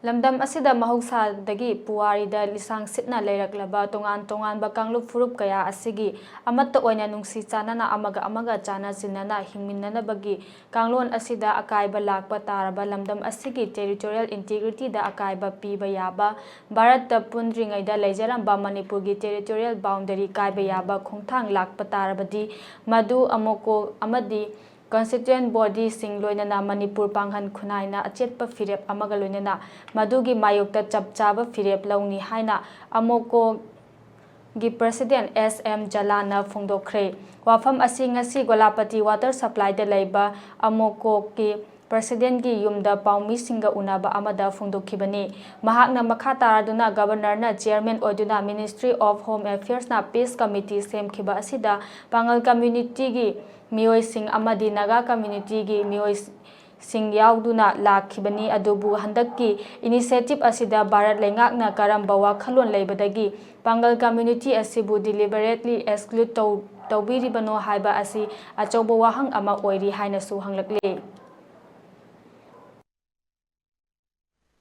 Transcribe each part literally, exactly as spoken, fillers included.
ꯂꯝꯗꯝ ꯑꯁꯤꯗ ꯃꯍꯧꯁꯥꯗꯒꯤ ꯄꯨꯋꯥꯔꯤꯗ ꯂꯤꯁꯥꯡ ꯁꯤꯠꯅ ꯂꯩꯔꯛꯂꯕ ꯇꯣꯉꯥꯟ ꯇꯣꯉꯥꯟꯕ ꯀꯥꯡꯂꯨꯞ ꯐꯨꯔꯨꯞ ꯀꯌꯥ ꯑꯁꯤꯒꯤ ꯑꯃꯠꯇ ꯑꯣꯏꯅ ꯅꯨꯡꯁꯤ ꯆꯥꯟꯅꯅ ꯑꯃꯒ ꯑꯃꯒ ꯆꯥꯟꯅ ꯆꯤꯟꯅꯅ ꯍꯤꯡꯃꯤꯟꯅꯅꯕꯒꯤ ꯀꯥꯡꯂꯣꯟ ꯑꯁꯤꯗ ꯑꯀꯥꯏꯕ ꯂꯥꯛꯄ ꯇꯥꯔꯕ ꯂꯝꯗꯝ ꯑꯁꯤꯒꯤ territorial integrityꯗ ꯑꯀꯥꯏꯕ ꯄꯤꯕ ꯌꯥꯕ ꯚꯥꯔꯠꯇ ꯄꯨꯟꯗ꯭ꯔꯤꯉꯩꯗ ꯂꯩꯖꯔꯝꯕ ꯃꯅꯤꯄꯨꯔꯒꯤ territorial boundary ꯀꯥꯏꯕ ꯌꯥꯕ ꯈꯣꯡꯊꯥꯡ ꯂꯥꯛꯄ ꯇꯥꯔꯕꯗꯤ ꯃꯗꯨ ꯑꯃꯣꯀꯣ ꯑꯃꯗꯤ constituent bodyꯁꯤꯡ ꯂꯣꯏꯅꯅ ꯃꯅꯤꯄꯨꯔ ꯄꯥꯡꯒꯜ ꯈꯨꯟꯅꯥꯏꯅ ꯑꯆꯦꯠꯄ ꯐꯤꯔꯦꯞ ꯑꯃꯒ ꯂꯣꯏꯅꯅ ꯃꯗꯨꯒꯤ ꯃꯥꯌꯣꯛꯇ ꯆꯞ ꯆꯥꯕ ꯐꯤꯔꯦꯞ ꯂꯧꯅꯤ ꯍꯥꯏꯅ ꯑꯃꯣꯀꯣꯒꯤ president S M Jallana ꯐꯣꯡꯗꯣꯛꯈ꯭ꯔꯦ꯫ ꯋꯥꯐꯝ ꯑꯁꯤ ꯉꯁꯤ ꯒꯣꯂꯥꯄꯇꯤ water supplyꯗ ꯂꯩꯕ ꯑꯃꯣꯀꯣꯒꯤ presidentꯀꯤ ꯌꯨꯝꯗ ꯄꯥꯎꯃꯤꯁꯤꯡꯒ ꯎꯅꯕ ꯑꯃꯗ ꯐꯣꯡꯗꯣꯛꯈꯤꯕꯅꯤ꯫ ꯃꯍꯥꯛꯅ ꯃꯈꯥ ꯇꯥꯔꯗꯨꯅ governorꯅ chairman ꯑꯣꯏꯗꯨꯅ Ministry of Home Affairsꯅ peace committee ꯁꯦꯝꯈꯤꯕ ꯑꯁꯤꯗ ꯄꯥꯡꯒꯜ communityꯒꯤ ꯃꯤꯑꯣꯏꯁꯤꯡ ꯑꯃꯗꯤ ꯅꯥꯒꯥ communityꯒꯤ ꯃꯤꯑꯣꯏꯁꯤꯡ ꯌꯥꯎꯗꯨꯅ ꯂꯥꯛꯈꯤꯕꯅꯤ꯫ ꯑꯗꯨꯕꯨ ꯍꯟꯗꯛꯀꯤ initiative ꯑꯁꯤꯗ ꯚꯥꯔꯠ ꯂꯩꯉꯥꯛꯅ ꯀꯔꯝꯕ ꯋꯥꯈꯜꯂꯣꯟ ꯂꯩꯕꯗꯒꯤ ꯄꯥꯡꯒꯜ community ꯑꯁꯤꯕꯨ deliberately exclude ꯇꯧ-, ꯇꯧꯕꯤꯔꯤꯕꯅꯣ ꯍꯥꯏꯕ ꯑꯁꯤ ꯑꯆꯧꯕ ꯋꯥꯍꯪ ꯑꯃ ꯑꯣꯏꯔꯤ ꯍꯥꯏꯅꯁꯨ ꯍꯪꯂꯛꯂꯤ꯫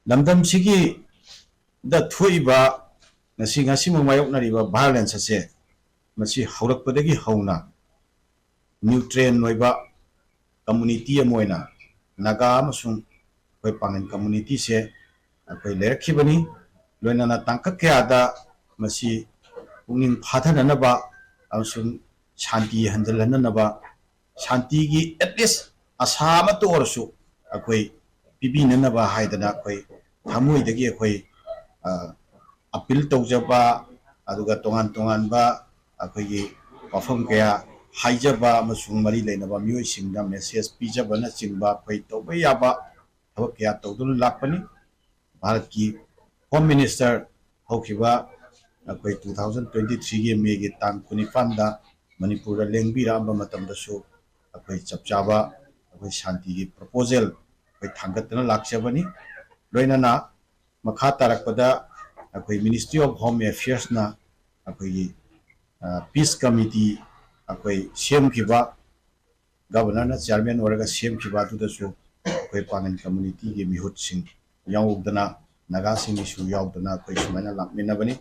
ꯂꯝꯗꯝꯁꯤꯒꯤꯗ ꯊꯣꯛꯏꯕ ꯉꯁꯤ, ꯉꯁꯤꯃꯛ ꯃꯥꯌꯣꯛꯅꯔꯤꯕ violence ꯑꯁꯦ, ꯃꯁꯤ ꯍꯧꯔꯛꯄꯗꯒꯤ ꯍꯧꯅ neutral ꯑꯣꯏꯕ community ꯑꯃ ꯑꯣꯏꯅ ꯅꯥꯒꯥ ꯑꯃꯁꯨꯡ ꯑꯩꯈꯣꯏ ꯄꯥꯡꯒꯜ communityꯁꯦ ꯑꯩꯈꯣꯏ ꯂꯩꯔꯛꯈꯤꯕꯅꯤ꯫ ꯂꯣꯏꯅꯅ ꯇꯥꯡꯀꯛ ꯀꯌꯥꯗ ꯃꯁꯤ ꯄꯨꯛꯅꯤꯡ ꯐꯥꯊꯅꯅꯕ ꯑꯃꯁꯨꯡ ꯁꯥꯟꯇꯤ ꯍꯟꯖꯤꯜꯍꯟꯅꯅꯕ, ꯁꯥꯟꯇꯤꯒꯤ at least ꯑꯁꯥ ꯑꯃꯠꯇ ꯑꯣꯏꯔꯁꯨ ꯑꯩꯈꯣꯏ ꯄꯤꯕꯤꯅꯅꯕ ꯍꯥꯏꯗꯅ ꯑꯩꯈꯣꯏ ꯊꯃꯣꯏꯗꯒꯤ ꯑꯩꯈꯣꯏ, ꯑ, appeal ꯇꯧꯖꯕ, ꯑꯗꯨꯒ ꯇꯣꯉꯥꯟ ꯇꯣꯉꯥꯟꯕ ꯑꯩꯈꯣꯏꯒꯤ ꯋꯥꯐꯝ ꯀꯌꯥ ꯍꯥꯏꯖꯕ ꯑꯃꯁꯨꯡ ꯃꯔꯤ ꯂꯩꯅꯕ ꯃꯤꯑꯣꯏꯁꯤꯡꯗ message ꯄꯤꯖꯕꯅꯆꯤꯡꯕ ꯑꯩꯈꯣꯏ ꯇꯧꯕ ꯌꯥꯕ ꯊꯕꯛ ꯀꯌꯥ ꯇꯧꯗꯨꯅ ꯂꯥꯛꯄꯅꯤ꯫ ꯚꯥꯔꯠꯀꯤ Home Minister ꯍꯧꯈꯤꯕ ꯑꯩꯈꯣꯏ two thousand twenty threeꯒꯤ Mayꯒꯤ ꯇꯥꯡ ꯀꯨꯟꯅꯤꯄꯥꯟꯗ ꯃꯅꯤꯄꯨꯔꯗ ꯂꯦꯡꯕꯤꯔꯛꯑꯝꯕ ꯃꯇꯝꯗꯁꯨ ꯑꯩꯈꯣꯏ ꯆꯞ ꯆꯥꯕ ꯑꯩꯈꯣꯏ ꯁꯥꯟꯇꯤꯒꯤ proposal ꯑꯩꯈꯣꯏ ꯊꯥꯡꯒꯠꯇꯅ ꯂꯥꯛꯆꯕꯅꯤ꯫ ꯂꯣꯏꯅꯅ ꯃꯈꯥ ꯇꯥꯔꯛꯄꯗ ꯑꯩꯈꯣꯏ Ministry of Home Affairsꯅ ꯑꯩꯈꯣꯏꯒꯤ, ꯑ, peace committee ꯑꯩꯈꯣꯏ ꯁꯦꯝꯈꯤꯕ, governorꯅ chairman ꯑꯣꯏꯔꯒ ꯁꯦꯝꯈꯤꯕ ꯑꯗꯨꯗꯁꯨ ꯑꯩꯈꯣꯏ ꯄꯥꯡꯒꯜ communityꯒꯤ ꯃꯤꯍꯨꯠꯁꯤꯡ ꯌꯥꯎꯗꯅ, ꯅꯥꯒꯥꯁꯤꯡꯒꯤꯁꯨ ꯌꯥꯎꯗꯅ ꯑꯩꯈꯣꯏ ꯁꯨꯃꯥꯏꯅ ꯂꯥꯛꯃꯤꯟꯅꯕꯅꯤ꯫